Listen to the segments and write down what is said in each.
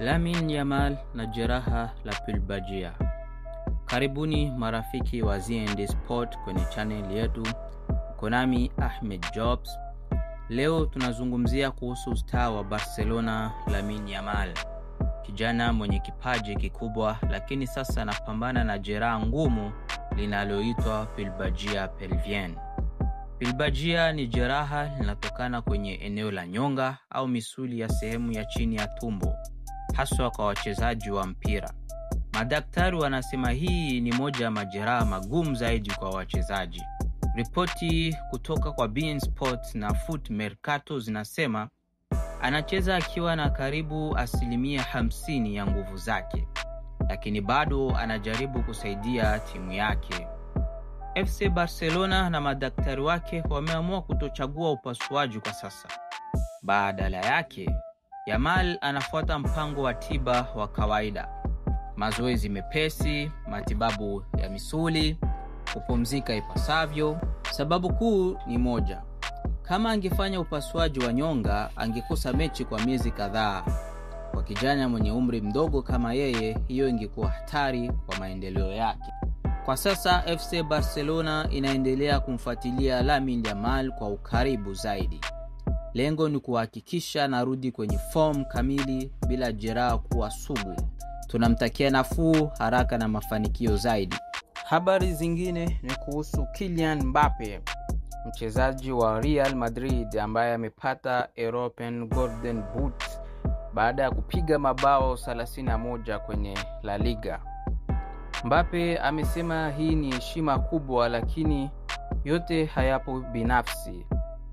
Lamine Yamal na jeraha la pubalgia. Karibuni marafiki wa ZND Sport kwenye channel yetu. Uko nami Ahmed Jobs. Leo tunazungumzia kuhusu star wa Barcelona Lamine Yamal, kijana mwenye kipaji kikubwa, lakini sasa anapambana na jeraha ngumu linaloitwa pubalgia pelvienne. Pubalgia ni jeraha linatokana kwenye eneo la nyonga au misuli ya sehemu ya chini ya tumbo, haswa kwa wachezaji wa mpira. Madaktari wanasema hii ni moja ya majeraha magumu zaidi kwa wachezaji. Ripoti kutoka kwa beIN Sports na Foot Mercato zinasema anacheza akiwa na karibu 50% ya nguvu zake, lakini bado anajaribu kusaidia timu yake. FC Barcelona na madaktari wake wameamua kutochagua upasuaji kwa sasa. Badala yake, Yamal anafuata mpango wa tiba wa kawaida: mazoezi mepesi, matibabu ya misuli, kupumzika ipasavyo. Sababu kuu ni moja: kama angefanya upasuaji wa nyonga, angekosa mechi kwa miezi kadhaa. Kwa kijana mwenye umri mdogo kama yeye, hiyo ingekuwa hatari kwa maendeleo yake. Kwa sasa FC Barcelona inaendelea kumfuatilia Lamine Yamal kwa ukaribu zaidi. Lengo ni kuhakikisha narudi kwenye form kamili bila jeraha kuwa sugu. Tunamtakia nafuu haraka na mafanikio zaidi. Habari zingine ni kuhusu Kylian Mbappe, mchezaji wa Real Madrid ambaye amepata European Golden Boot baada ya kupiga mabao 31 kwenye La Liga. Mbappe amesema hii ni heshima kubwa, lakini yote hayapo binafsi.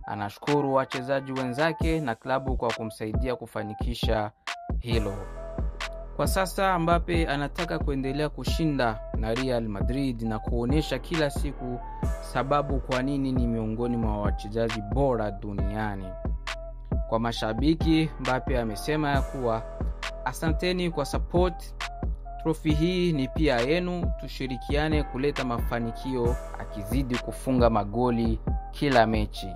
Anashukuru wachezaji wenzake na klabu kwa kumsaidia kufanikisha hilo. Kwa sasa Mbappe anataka kuendelea kushinda na Real Madrid na kuonesha kila siku sababu kwa nini ni miongoni mwa wachezaji bora duniani. Kwa mashabiki, Mbappe amesema ya kuwa asanteni kwa support, trofi hii ni pia yenu, tushirikiane kuleta mafanikio, akizidi kufunga magoli kila mechi.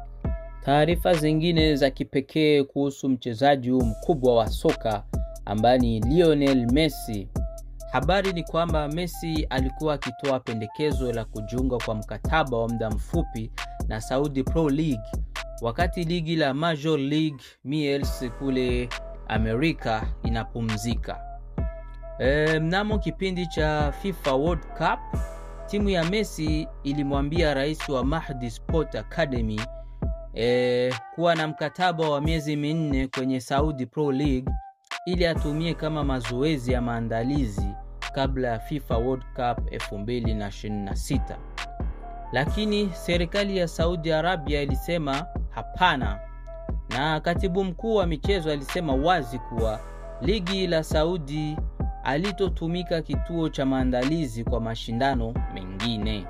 Taarifa zingine za kipekee kuhusu mchezaji huu mkubwa wa soka ambaye ni Lionel Messi. Habari ni kwamba Messi alikuwa akitoa pendekezo la kujiunga kwa mkataba wa muda mfupi na Saudi Pro League wakati ligi la Major League MLS kule Amerika inapumzika. Mnamo kipindi cha FIFA World Cup, timu ya Messi ilimwambia rais wa Mahdi Sport Academy kuwa na mkataba wa miezi 4 kwenye Saudi Pro League ili atumie kama mazoezi ya maandalizi kabla ya FIFA World Cup 2026. Lakini serikali ya Saudi Arabia ilisema hapana, na katibu mkuu wa michezo alisema wazi kuwa ligi la Saudi alitotumika kituo cha maandalizi kwa mashindano mengine.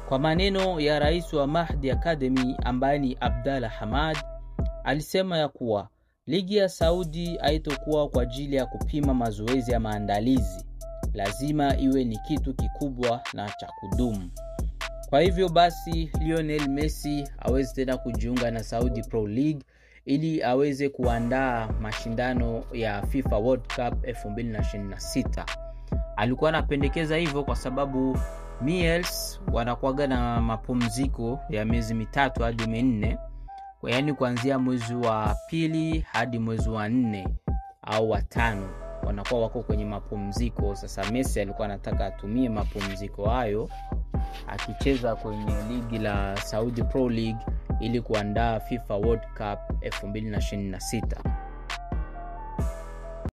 Kwa maneno ya rais wa Mahdi Academy ambaye ni Abdallah Hamad, alisema ya kuwa ligi ya Saudi haitokuwa kwa ajili ya kupima mazoezi ya maandalizi, lazima iwe ni kitu kikubwa na cha kudumu. Kwa hivyo basi Lionel Messi aweze tena kujiunga na Saudi Pro League ili aweze kuandaa mashindano ya FIFA World Cup 2026. Alikuwa anapendekeza hivyo kwa sababu MLS wanakuwaga na mapumziko ya miezi 3 hadi 4, yaani kuanzia mwezi wa 2 hadi mwezi wa 4 au wa 5 wanakuwa wako kwenye mapumziko. Sasa Messi alikuwa anataka atumie mapumziko hayo akicheza kwenye ligi la Saudi Pro League ili kuandaa FIFA World Cup 2026.